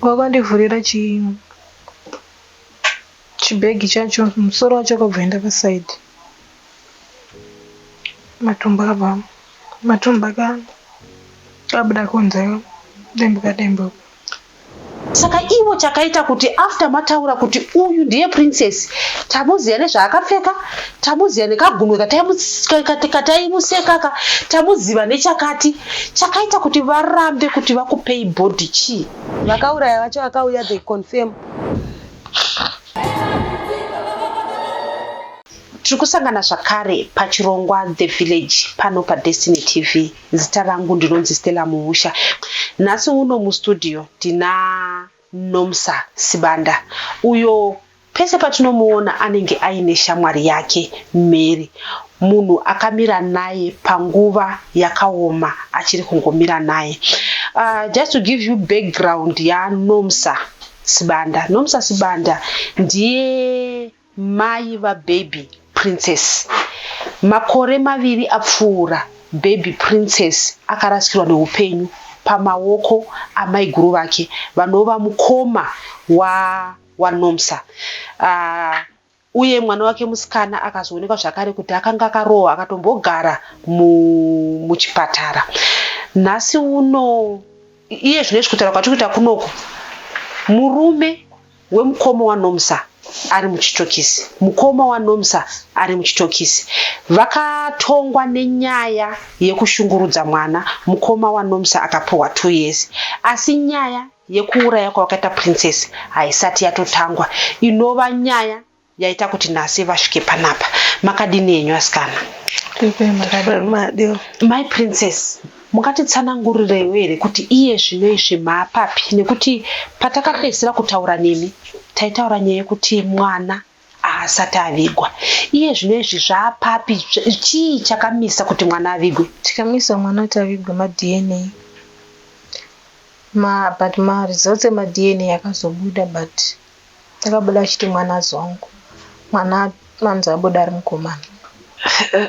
Wakandivhurira chi chibhegi chacho musoro wacho wakabva waenda paside. Matumbu akabva matumbu akabuda kunze dembuka dembuka. Saka ivo chakaita kuti after mataura kuti uyu ndiye princess tamuziya nezvaakapfeka tamuziya nekagunwe kataimusekaka tamuziva nechakati chakaita kuti varambe kuti vakupei body chii? Vakauraya vacho vakauya they confirm. Tiri kusangana zvakare pachirongwa The Village pano paDestiny TV. Zita rangu ndinonzi Stella Muusha. Nhasi uno mustudio ndina Nomsa Sibanda uyo pese patinomuona anenge aine shamwari yake Mary, munhu akamira naye panguva yakaoma achiri kungomira naye. Just to give you background yaNomsa Sibanda, Nomsa Sibanda ndiye Mai vaBaby Princess. Makore maviri apfuura, Baby Princess akarasikirwa neupenyu pamaoko amaiguru vake vanova mukoma waNomsa. Uh, uye mwana wake musikana akazoonekwa zvakare kuti akanga akarohwa akatombogara muchipatara. Nhasi uno iye zvino izvi kutaura kwatiri kuita kunoku murume wemukoma waNomsa ari muchitokisi. Mukoma waNomsa ari muchitokisi. Vakatongwa nenyaya yekushungurudza mwana, mukoma waNomsa akapuhwa 2 years. Asi nyaya yekuuraya kwavakaita Princess haisati yatotangwa, inova nyaya yaita kuti nhasi vasvike panapa. Makadini henyu asikana? Mai Princess, mungatitsanangurireiwo here kuti iye zvino izvi maapapi? Nekuti patakapedzisira kutaura nemi taitaura nyaya yekuti mwana haasati avigwa. Iye zvino izvi zvaapapi? Chii chakamisa kuti mwana avigwe? Chakamisa mwana kuti avigwe maDNA. Ma, but maresults emaDNA akazobuda but Akabuda achiti mwana zongo. Mwana anzi abuda ari mukomana.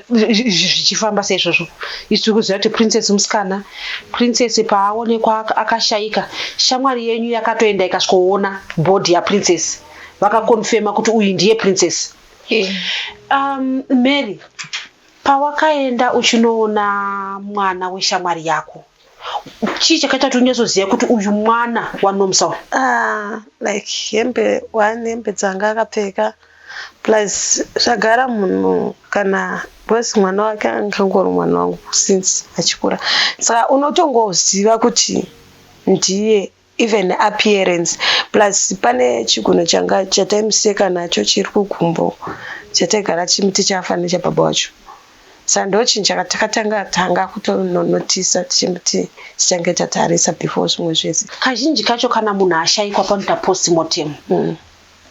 Zvichifamba seizvozvo isu tiri kuziva kuti princess musikana princess paaonekwa akashaika shamwari yenyu yakatoenda ikasvikoona body yaprincess vakakonfema kuti uyu ndiye princess yeah. Mary pawakaenda uchinoona mwana weshamwari yako Chii chakaita kuti unyatsoziva kuti uyu mwana waNomsa uyu? Ah, like hembe one hembe dzanga akapfeka plus zvagara munhu kana because mwana wake angangori mwana wangu since achikura saka unotongoziva kuti ndiye even appearance plus pane chigunwe changa chataimuseka nacho chiri kugumbo chataigara tichimuti chafa nechababa wacho saka ndochinhu chakatakatanga tanga kutononotisa tichimuti tichange tatarisa before zvimwe zvese. Kazhinji kacho kana munhu ashaikwa panoita postmortem.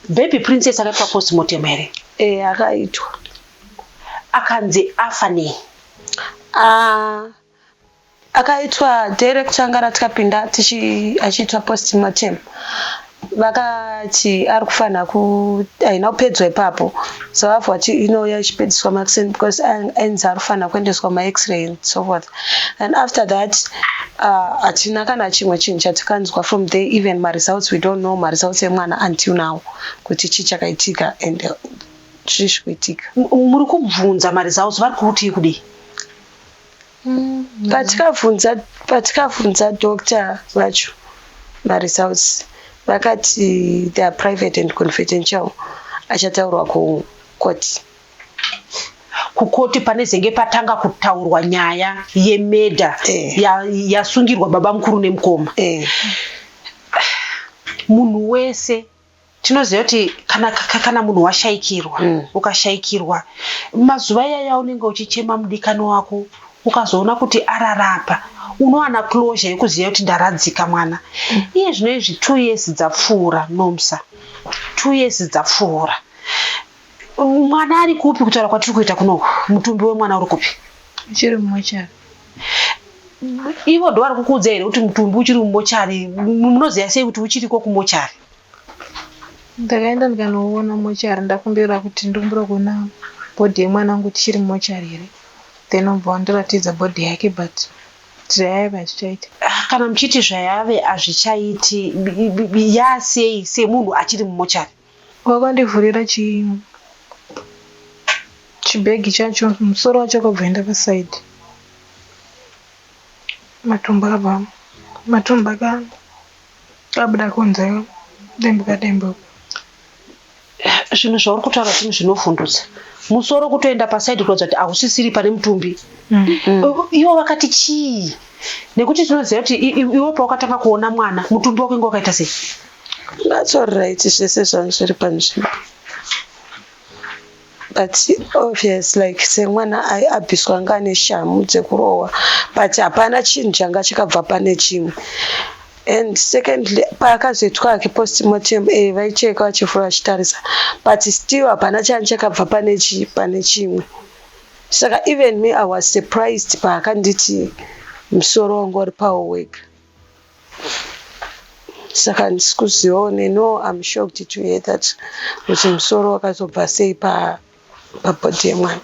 Baby Princess akaitwa postmortem here? Eh akaitwa. Akanzi afa nei? Ah Akaitwa day rekutanga ratikapinda tichi achiitwa postmortem vakati ari kufanira ku haina kupedzwa ipapo so vabva vati inouya ichipedziswa makuseni because ainzi ari kufanira kuendeswa max-ray and so forth and after that hatina uh, kana chimwe chinhu chatikanzwa from there even maresults we don't know maresults emwana until now kuti chii chakaitika and chii zvikuitika. Muri kubvunza maresults vari kuutii kudii? Patikabvunza patikabvunza doctor vacho maresults vakati they are private and confidential achataurwa kucourt. Kukoti panezenge patanga kutaurwa nyaya yemurder eh. yasungirwa ya baba mukuru nemukoma eh. Munhu wese Tinoziva kuti kana, kana munhu washaikirwa mm. ukashaikirwa mazuva iyayo aunenge uchichema mudikani wako ukazoona kuti ararapa unowana closure yekuziva kuti ndaradzika mwana mm. iye zvino izvi two years dzapfuura nomsa two years dzapfuura mwana ari kupi kutaura kwatiri kuita kunoku mutumbi wemwana uri kupi uchiri mumochari ivo ndo vari kukuudza here kuti mutumbi uchiri mumochari munoziva sei kuti uchiriko kumochari Ndakaenda ndikanoona mochari ndakumbira kuti ndikumbira kuona body yemwana wangu kuti ichiri mumochari here then obva wandiratidza body yake but Zvayave hazvichaiti. Ah, kana muchiti zvayave hazvichaiti, yasei semunhu achiri mumochari? Wakandivhurira chi chibhegi chacho, musoro wacho wakabva waenda pasaidhi. Matumbu akabva matumbu akabuda kunze dembuka dembuka. Zvinhu zvauri kutaura zvinhu zvinovhundutsa. Musoro kutoenda pasaidhi kuratidza kuti hausisiri pane mutumbi. Ivo vakati chii? Nekuti tinoziva kuti iwe pawakatanga kuona mwana mutumbi wako inge wakaita sei? That's all right, zvese zvangu zviri panzvimbo. But obvious like semwana abviswa anga ane shamhu dzekurohwa but hapana chinhu changa chakabva pane chimwe. And secondly paakazoitwa hake postmortem eh vaicheka vachivhura vachitarisa but still hapana changa chakabva pane chi pane chimwe. Saka even me I was surprised paakanditi musoro wanga uri pawo wega. Saka handisi kuzivawo neniwo I'm shocked to hear that kuti musoro wakazobva sei pabhodhi yemwana.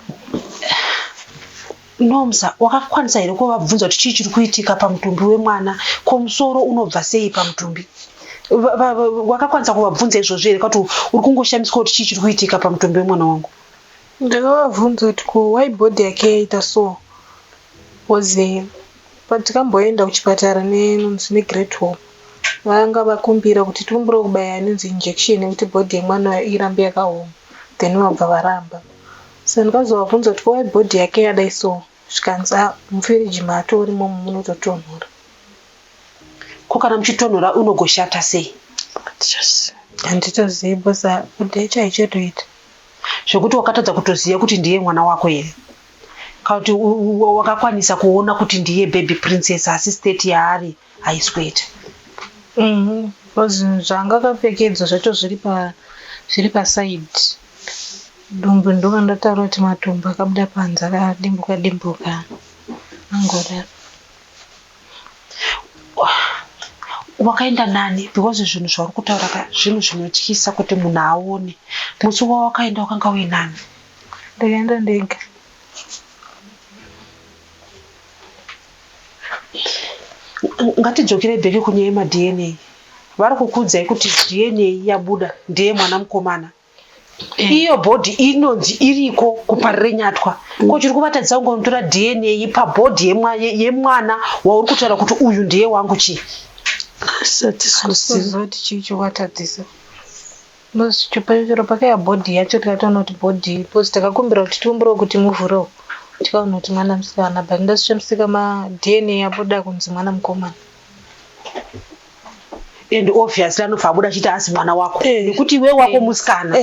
Nomsa, wakakwanisa here kuvabvunza kuti chii chiri kuitika pamutumbi wemwana? Ko musoro unobva sei pamutumbi? Wakakwanisa kuvabvunza izvozvo here kuti uri kungoshamiswa kuti chii chiri kuitika pamutumbi wemwana wangu? Ndakavabvunza kuti ko why body yake yaita so was patikamboenda kuchipatara nenonzi neGreat Hope vanga vakumbira kuti tikumbire kubaya inonzi injection yekuti body yemwana irambe yakaoma then vabva varamba. So ndikazovabvunza kuti ko why body yake yadai so zvikanzi ah mufiriji maatori imomo munototonhora. Ko kana muchitonhora unogoshata sei? Handitozivi because body yacho haichatoita. Zvekuti wakatadza kutoziva kuti ndiye mwana wako here? Kana kuti wakakwanisa kuona kuti ndiye baby princess asi state yaari haisi kuita? Because zvanga akapfekedzwa zvacho zviri pa zviri paside. Dumbu ndopandataura kuti matumbu akabuda panze akadimbuka dimbuka angodaro. Wakaenda nani because zvinhu zvauri kutaura ka zvinhu zvinotyisa kuti munhu aone. Musi wawakaenda wakanga uinani? Ndakaenda ndega. Ngatidzokerei back kunyaya yemaDNA. Vari kukuudzai kuti DNA yabuda ndeye mwana mukomana. Iyo bhodhi inonzi iriko kuParirenyatwa. Ko chiri kuvatadzisa kungonotora DNA pabhodhi yemwana wauri kutaura kuti uyu ndiye wangu chii? Handisi kuziva kuti chii chovatadzisa. Chero pakauya bhodhi yacho tikatoona kuti bhodhi because takakumbira kuti tikumbirewo kuti muvhurewo tikaona kuti mwana musikana but ndazvishamisika maDNA abuda kunzi mwana mukomana. And obviously anobva abuda achiti haasi mwana wako nekuti iwe wako musikana.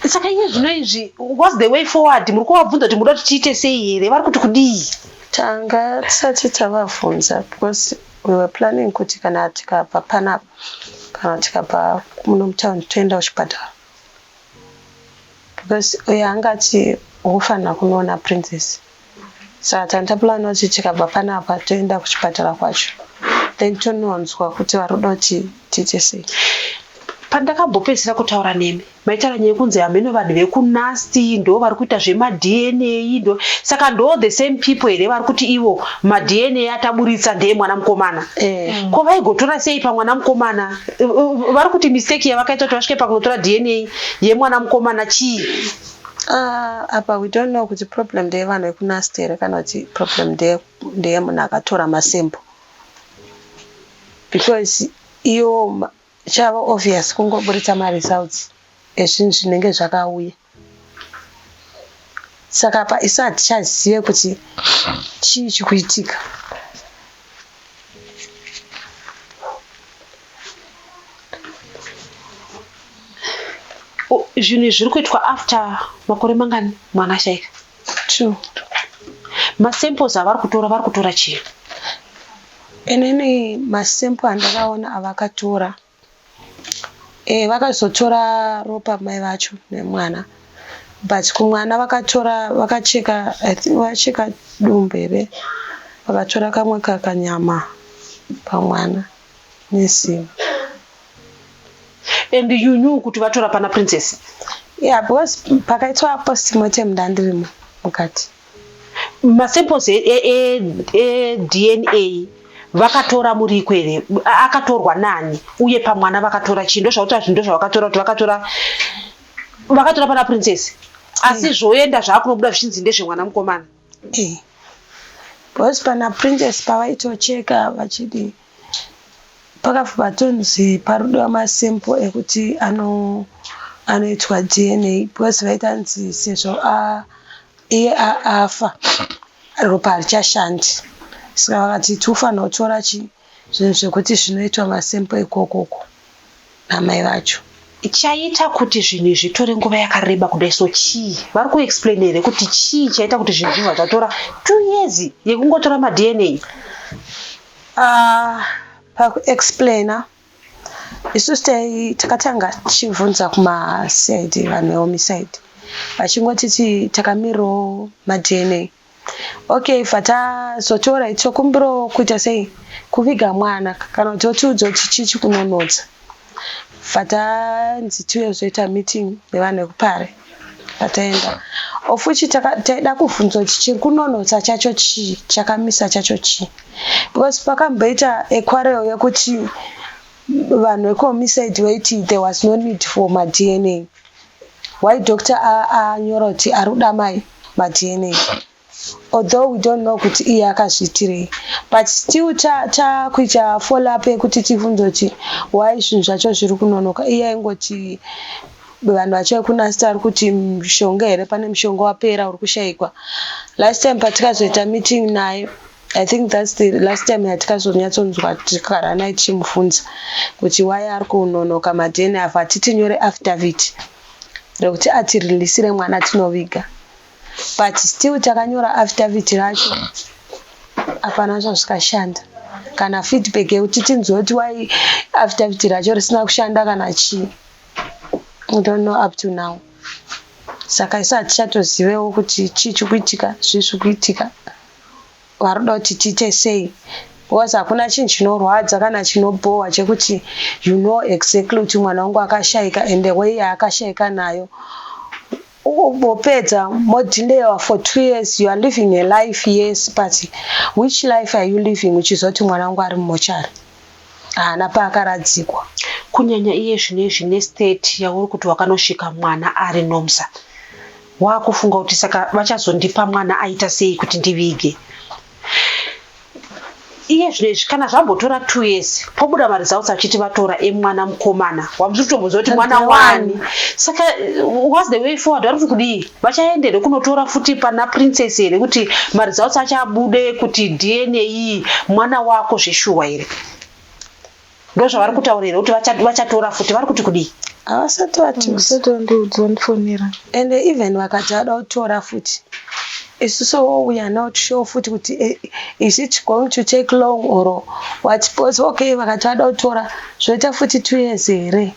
Saka iye zvino izvi what's the way forward? Muri kuvabvunza kuti muda kuti tiite sei here? Vari kuti kudii? Tanga tisati tavabvunza because we were planning kuti kana tikabva panapa kana tikabva muno mutaundi toenda kuchipatara because uyo angati wofanira kunoona princess saka tanga taplana kuti tikabva panapa toenda kuchipatara kwacho then tononzwa kuti vari kuda kuti tiite sei. Pandakambopedzisira kutaura nemi maitaura nyaya yekunzi hameno vanhu vekuNUST ndo vari kuita zvemaDNA ndo saka ndo the same people here vari kuti ivo maDNA ataburitsa ndeye mwana mukomana? Eh. Ko vaigotora sei pamwana mukomana? Vari kuti mistake yavakaita kuti vasvike pakunotora DNA yemwana mukomana chii? Apa we don't know kuti problem ndeyevanhu vekuNUST here kana kuti problem ndeyemunhu akatora masample because iwo chava obvious kungoburitsa maresults ezvinhu zvinenge zvakauya. Saka apa isu hatichazive kuti chii chikuitika. Zvinhu izvi zviri kuitwa after makore mangani mwana ashaika? Two. Masamples avari kutora, vari kutora chii? Inini masample andakaona avakatora, vakazotora ropa mai vacho nemwana, but kumwana vakatora vakacheka, I think vacheka dumbu here, vakatora kamwe kakanyama pamwana neziva. And you knew kuti vatora pana princess? Yeah, because pakaitwa postmortem ndandirimo mukati. Masamples eDNA vakatora muriko here? Akatorwa nani? Uye pamwana vakatora chii? Ndozvakuti zvinhu ndozvavakatora, kuti vakatora pana Princess, asi zvoenda zvaakunobuda zvichinzi ndezvemwana mukomana. Because pana Princess pavaitocheka vachidi, pakabva patonzi parudiwa masample ekuti anoitwa DNA, because vaitanzi sezvo iye afa, ropa harichashandi. Saka vakati tinofanira kutora chi zvinhu zvekuti zvinoitwa masample ikokoko namai vacho. Chaita kuti zvinhu izvi zvitore nguva yakareba kudai so chii? Vari kuexplain here kuti chii chaita kuti zvinhu zvibva zvatora 2 years yekungotora maDNA? Pakuexplaina, isusu takatanga tichibvunza kumaCID, vanhu vehomicide, vachingotiti takamirirawo maDNA. Okay, bva tazotora, tokumbirawo kuita sei, kuviga mwana, kana kuti totiudza kuti chii chikunonotsa. Bva tanzi tiuye kuzoita meeting nevanhu vekupare. Pataenda ofuchi, taida kubvunza kuti chiri kunonotsa chacho chii, chakamisa chacho chii, because pakamboita equarrel yekuti vanhu vekuhomicide vaiti there was no need for maDNA. Why doctor anyora kuti ari kuda mai maDNA, although we don't know kuti iye akazviitirei? But still takuita follow up yekuti tibvunze kuti why zvinhu zvacho zviri kunonoka. Iye aingoti vanhu vacho vekuNAST ari kuti mishonga here, pane mushonga wapera uri kushayikwa. Last time patikazoita meeting naye, I think that's the last time yatikazonyatsonzwa tikagara naye tichimubvunza kuti why ari kunonoka maDNA. Apa titinyore affidavit rekuti atirilisire mwana tinoviga, but still takanyora affidavit racho, hapana zvazvikashanda, kana feedback yekuti tinzwe kuti why affidavit racho risina kushanda kana chii. I don't know up to now. Saka isu hatichatozivewo kuti chii chikuitika, zvii zviri kuitika, vari kuda kuti tiite sei, because hakuna chinhu chinorwadza kana chinobhohwa chekuti you know exactly kuti mwana wangu akashayika, and the way yaakashayika nayo. Wopedza modelayiwa for 2 years. You are living a life, yes, but which life are you living uchiziva kuti mwana wangu ari mumochari, haana paakaradzikwa? Kunyanya iye zvinezvi nestate yauri kuti wakanosvika mwana ari, Nomsa, waakufunga kuti saka vachazondipa mwana aita sei kuti ndivige? Iye zvinezvi kana zvambotora 2 years, pobuda maresults achiti vatora emwana mukomana, wamusi kutomboziva kuti mwana wani. Saka what's the way forward? Vari kuti kudii? Vachaenda here kunotora futi pana Princess here kuti maresults acho abude kuti DNA iyi mwana wako zveshuwa here? Ndo zvavari kutaura here kuti vachatora futi? Vari kuti kudii? Havasati vatiudza. Vasati vandiudza, vandifonera. And even vakati vada kutora futi, isusu we are not sure futi kuti is it going to take long or what, because okay, vakati vada kutora, zvoita futi 2 years here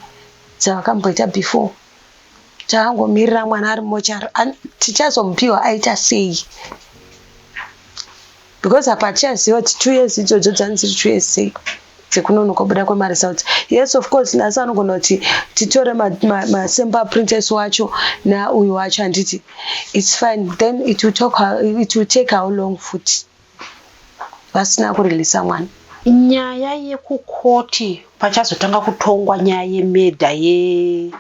dzavakamboita before? Takangomirira mwana ari mochari, tichazomupiwa aita sei? Because apa hatichaziva kuti 2 years idzodzo dzani dziri 2 years sei dzekunonoka kubuda kwemaresults. Yes, of course, nhasi anogona kuti titore masample aPrincess wacho nauyu wacho, handiti it's fine? Then it will take how long futi vasina kurilisa mwana? Nyaya yekukoti, pachazotanga kutongwa nyaya yemurder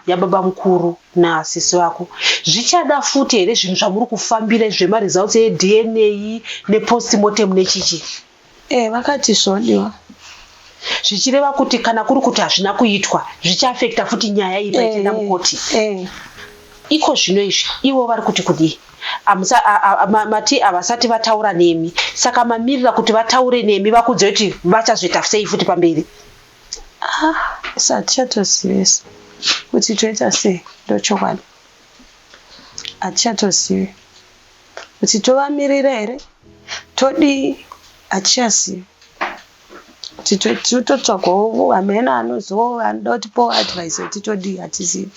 yababa mukuru nasisi vako, zvichada futi here zvinhu zvamuri kufambira zvemaresults eDNA nepostmortem nechichi? E, vakati zvodiwa. Zvichireva kuti kana kuri kuti hazvina kuitwa, zvichaafekta futi nyaya iyi paichienda mukoti? Eh. Iko zvino izvi ivo vari kuti kudii? Mati havasati vataura nemi, saka mamirira kuti vataure nemi vakudze kuti vachazoita sei futi pamberi? Ah, isu hatichatozivisa kuti toita sei. Ndochokwadi, hatichatozivi kuti tovamirira here, todii, hatichazivi kuti tototsvagawo hamene anozivawo, anoda kutipawo advice yekuti todii. Hatizivi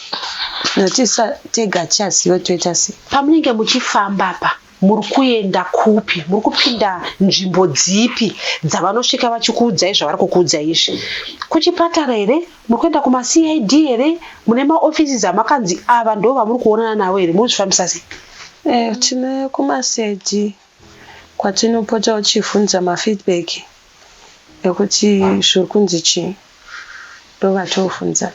nokuti tega hatichazivi kuti toita sei. Pamunenge muchifamba pa, muri kuenda kupi? Muri kupinda nzvimbo dzipi dzavanosvika vachikuudzai zvavari kukuudzai izvi? Kuchipatara here? Muri kuenda kumaCID here? Mune maoffices amakanzi ava ndo vamuri kuonana navo here? Muri kuzvifambisa sei? Tine kumaCID. Kwatinopota uchibvunza mafeedback ekuti zviri kunzi chii, ndovatobvunza.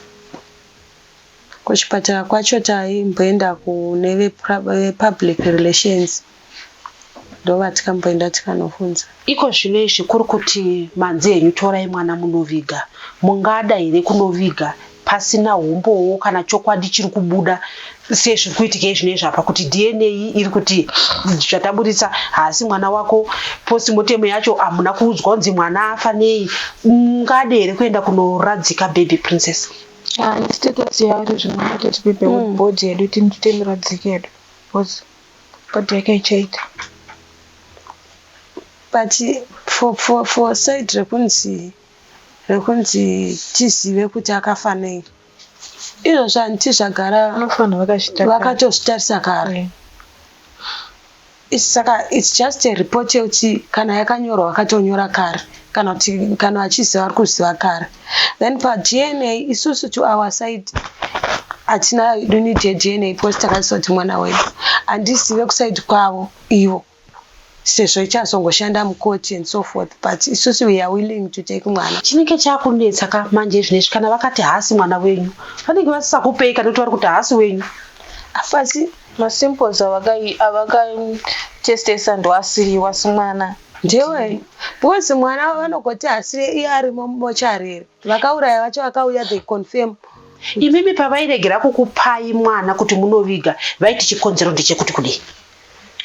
Kuchipatara kwacho taimboenda kune vepublic relations, ndovatikamboenda tikanobvunza. Iko zvino izvi kuri kuti manzi henyu torai mwana munoviga. Mungada here kunoviga pasina humbowo kana chokwadi chiri kubuda sezviri kuitika izvino apa kuti DNA iri kuti zvataburitsa haasi mwana wako, postmortem yacho hamuna kuudzwa kunzi mwana afa nei. Mungade here kuenda kunoradzika Baby Princess? Handiti tatoziva kuti zvimwe toti baby body yedu timiradzike yedu because body yake ichaita. But for side rekunzi tizive kuti akafa nei, izvozvo handiti zvagara Vanofanira vakazvitarisa. Vakatozvitarisa kare. Saka it's just a report yekuti kana yakanyorwa vakatonyora kare, kana kuti kana vachiziva vari kuziva kare. Then paDNA, isusu to our side hatina need yeDNA because takaziva kuti mwana wedu. Handizive kuside kwavo ivo sezvo ichazongoshanda mukoti and so forth, but isusu we are willing to take mwana. Chinenge chakunetsa ka manje zvinezvi, kana vakati haasi mwana wenyu, vanenge vasisakupei kana kuti vari kuti haasi wenyu. Asi Masamples avakatestesa ndo asiriwo, asi mwana Ndewe, because mwana vanogoti hasiri iye arimo mumochari here? Vakauraya vacho vakauya, they confirm. Imimi pavairegera kukupai mwana kuti munoviga, vaiti chikonzero ndechekuti kudii?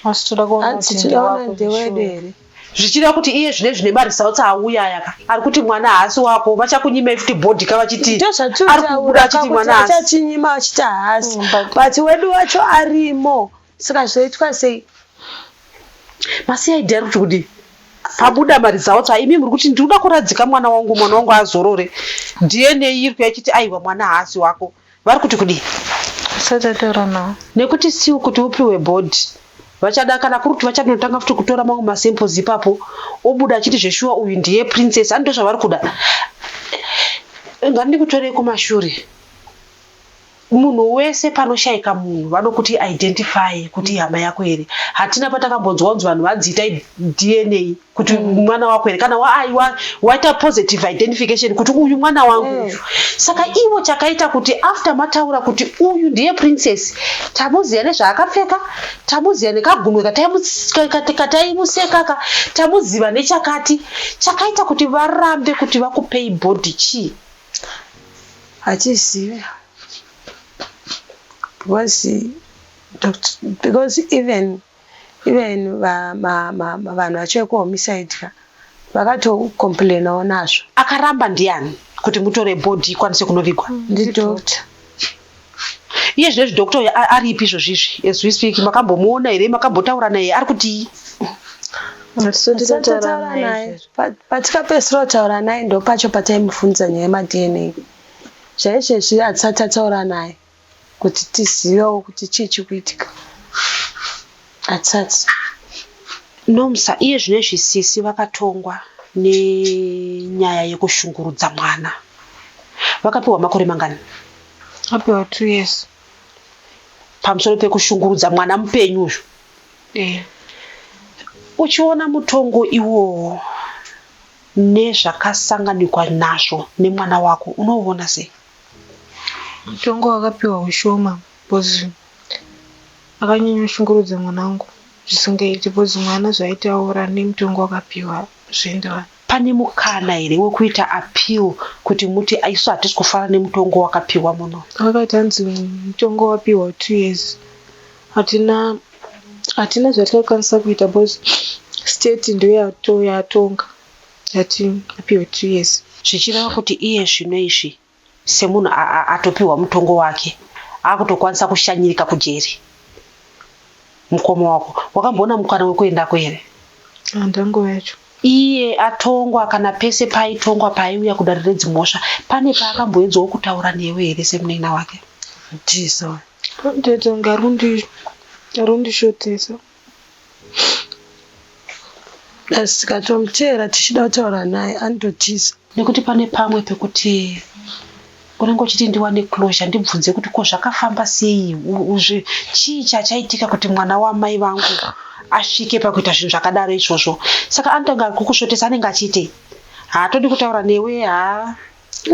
Asi toda kuona Hanzi kuti todaona ndewako. Ndewedu here? Zvichireva kuti iye zvine maresults auya aya ka, ari kuti mwana haasi wako, vachakunyimai futi body ka vachiti ari kubuda achiti Ndozvatinotaura. mwana haasi. Achachinyima vachiti haasi, But but wedu wacho arimo. Saka zvoitwa sei? MaCID ari kuti kudii pabuda maresults aya? Imi muri kuti ndinoda kuradzika mwana wangu, mwana wangu azorore. DNA iri kuya ichiti aiwa, mwana haasi wako. Vari kuti kudii? Asati ataura nawo. Nekuti siu kuti upiwe body vachada, kana kuri kuti vachanotanga futi kutora mamwe masamples ipapo, obuda achiti zveshuwa uyu ndiye Princess, ani ndo zvavari kuda. Ngandikutorei kumashure. Munhu wese panoshayika munhu vanokuti identify kuti ihama yako here. Hatina patakambonzwa kunzi vanhu vanzi itai DNA kuti mwana wako here, kana waita positive identification kuti uyu mwana wangu uyu. Saka ivo chakaita kuti after mataura kuti uyu ndiye Princess, tamuziya nezvaakapfeka, tamuziya nekagunwe kataimusekaka, tamuziva nechakati, chakaita kuti varambe kuti vakupei body chii? Hatizivi because even vanhu vacho vekuhomicide ka vakatocomplainawo nazvo. Akaramba ndiani kuti mutore body ikwanise kunovigwa? Ndidoctor. Iye zvinezvi doctor uyu aripi izvozvizvi as we speak? Makambomuona here? Makambotaura naye? Ari kutii? Hatisati tataura Tataura naye. Naye patikapedzisira kutaura naye ndo pacho pataimubvunza nyaya yemaDNA. Zvaizvezvi hatisati tataura naye kuti tizivewo kuti chii chikuitika, hatisati. Nomsa, iye zvinezvi sisi vakatongwa nenyaya yekushungurudza mwana. Vakapiwa makore mangani? Apiwa 2 years. Pamusoro pekushungurudza mwana mupenyu uyu? Eh. Uchiona mutongo iwowo nezvakasanganikwa nazvo nemwana wako, unouona sei? Mutongo wakapiwa ushoma because akanyanya kushungurudza mwana wangu zvisingaiti, because mwana zvaaitaura nemutongo wakapiwa zvoenderana. Pane mukana here wekuita appeal kuti muti isu hatisi kufara nemutongo wakapiwa muno? Vakati hanzi mutongo wapiwa 2 years, hatina zvatikakwanisa kuita because state ndo yatonga yati apiwe 2 years. Zvichireva kuti iye zvino izvi semunhu atopiwa mutongo wake, akutokwanisa kushanyirika kujeri mukoma wako, wakamboona mukana wekuendako here? Handina nguva yacho. Iye atongwa, kana pese paaitongwa, paaiuya kudare redzimhosva, pane paakamboedzawo kutaura newe here semunina wake? Tizo. Tete kunge ari kundishotesa. Asi tikatomuteera tichida kutaura naye, anototiza. Nekuti pane pamwe pekuti unenge uchiti ndiwane closure, ndibvunze kuti ko zvakafamba sei, chii chachaitika kuti mwana wamai vangu. asvike pakuita zvinhu zvakadaro izvozvo. Saka anotanga kukusvotesa anenge achiitei? Haatodi kutaura newe haa.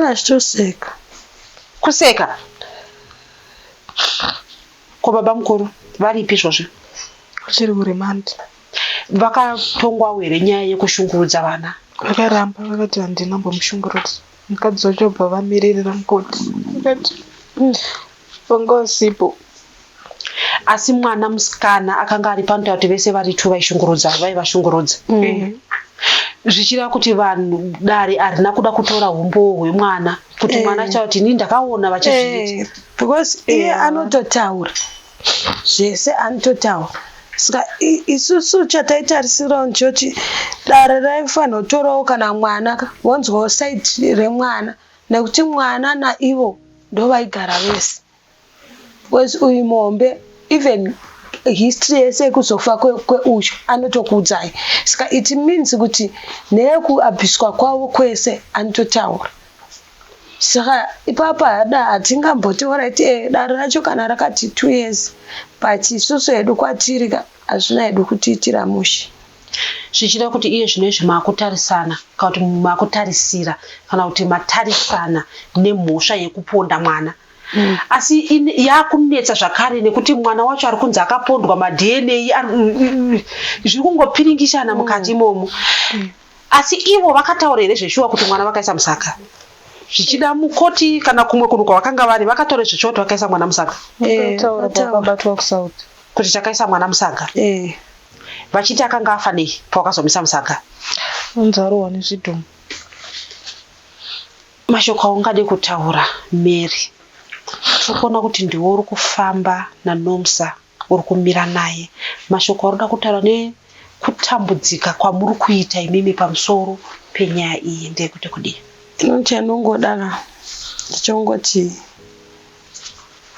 Achitoseka. Kuseka? Ko baba mukuru varipi izvozvi? Vachiri kuremand. Vakatongwawo here nyaya yekushungurudza vana? Vakaramba vakati handina mbomushungurudza. Mukadzi wacho bva vamiririra mukoti. Vakati vanga vasipo. Asi mwana musikana akanga ari panotaura kuti vese vari two vaishungurudza, vaivashungurudza. Zvichireva kuti vanhu dare harina kuda kutora umbowo hwemwana kuti mwana achitaura kuti inini ndakaona vachizviita. Because iye anototaura zvese anototaura. Saka isusu chataitarisirawo ndechoti dare raifanira kutorawo kana mwana ka vonzwawo side remwana nekuti mwana naivo ndovaigara vese. Because uyu muhombe even history yese yekuzofa kweuyu anotokuudzai. Saka it means kuti neyekuabviswa kwavo kwese anototaura. Saka ipapa hada hatingamboti alright dare racho kana rakati 2 years but isusu hedu kwatiri ka hazvina hedu kutiitira mushe. Zvichida kuti iye zvino izvi makutarisana kana kuti makutarisira kana kuti matarisana nemhosva yekuponda mwana. Asi yakunetsa zvakare nekuti mwana wacho ari kunzi akapondwa maDNA zviri kungopiringishana mukati imomo. Asi ivo vakataura here zveshuwa kuti mwana vakaisa musaga? Zvichida mukoti kana kumwe kunhu kwavakanga vari vakataura zveshuwa kuti vakaisa mwana musaga? Vakataura pavakabatwa kuSouth. Kuti takaisa mwana musaga. Vachiti akanga afa nei pavakazomisa musaga? Anzi arohwa nezvidhoma. Mashoko aungade kutaura Mary. Tiri kuona kuti ndiwe uri kufamba naNomsa, uri kumira naye. Mashoko auri kuda kutaura nekutambudzika kwamuri kuita imimi pamusoro penyaya iyi ndeyekuti kudii? Ini chandinongoda ka ndechongoti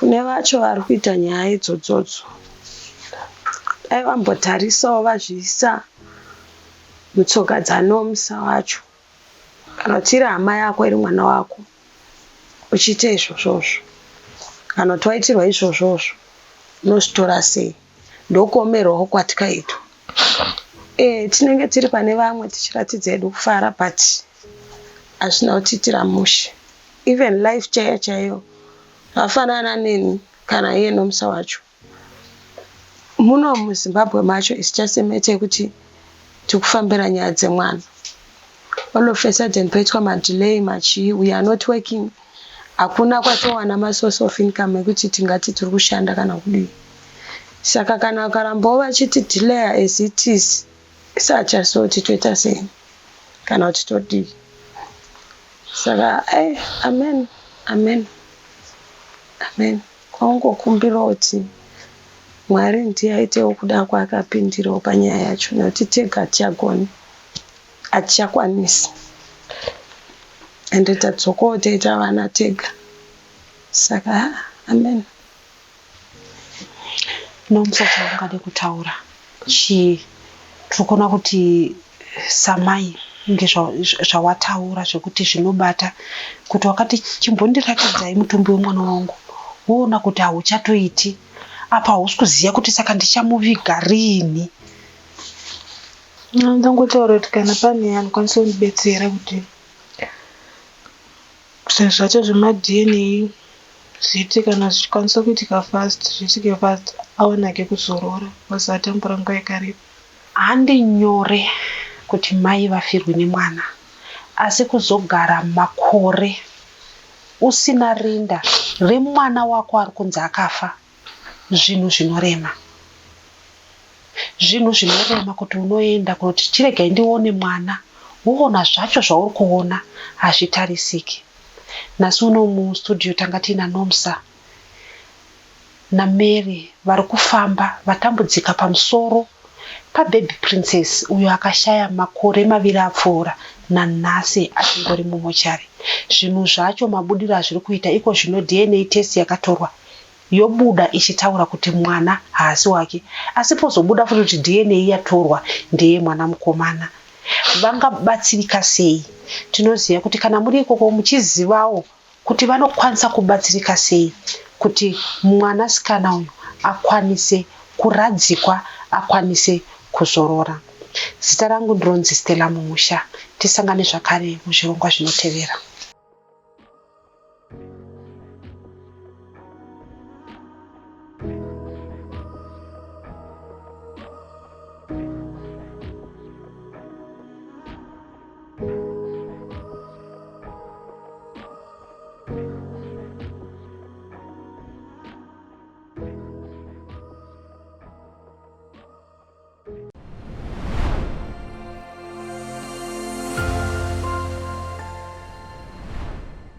kune vacho vari kuita nyaya idzodzodzo dai vambotarisawo vazviisa mutsoka dzaNomsa wacho. Kana kuti iri hama yako iri mwana wako uchiita izvozvozvo kana kuti waitirwa izvozvozvo unozvitora sei? Ndokuomerwawo kwatikaitwa. Tinenge tiri pane vamwe tichiratidza hedu kufara but hazvina kutiitira mushe. Even life chaiyo chaiyo zvafanana neni kana iye Nomsa wacho. Muno muZimbabwe macho it's just a matter yekuti tikufambira nyaya dzemwana. All of a sudden poitwa madelay machii we are not working. Hakuna kwatowana masource of income ekuti tingati tiri kushanda kana kudii. Saka kana vakarambawo vachiti delay as it is isu hatichazivi kuti toita sei kana kuti todii. Saka amen amen amen. Kwaungokumbirawo kuti Mwari ndiye aitewo kuda kwake apindirewo panyaya yacho nekuti tega hatichagoni hatichakwanisi. Ende tadzokawo toita vana tega. Saka amen. Nomsa chaungade kutaura chii? Tiri kuona kuti samai kunge zvawataura zvekuti zvinobata kuti wakati chimbondiratidzai mutumbi wemwana wangu woona kuti hauchatoiti apa hausi kuziva kuti saka ndichamuviga riini. Ndangotaura kuti kana pane anokwanisa kundibetsera kuti zvinhu zvacho zvemaDNA zviite kana zvichikwanisa kuitika fast zviitike fast awanake kuzorora because atambura nguva yakareba. Handi nyore kuti mai vafirwe nemwana asi kuzogara makore usina rinda remwana wako ari kunzi akafa zvinhu zvinorema. Zvinhu zvinorema kuti unoenda kunoti chiregai ndione mwana woona zvacho zvauri kuona hazvitarisiki. Nhasi uno mustudio tanga tiina Nomsa naMary vari kufamba vatambudzika pamusoro pababy Princess uyo akashaya makore maviri apfuura nanhasi achingori mumochari. Zvinhu zvacho mabudiro azviri kuita iko zvino DNA test yakatorwa yobuda ichitaura kuti mwana haasi wake asi pozobuda futi kuti DNA yatorwa ndeye mwana mukomana. Vangabatsirika sei? Tinoziva kuti kana muri ikoko muchizivawo kuti vanokwanisa kubatsirika sei kuti mwanasikana uyu akwanise kuradzikwa akwanise kuzorora. Zita rangu ndinonzi Stella Muusha. Tisangane zvakare muzvirongwa zvinotevera.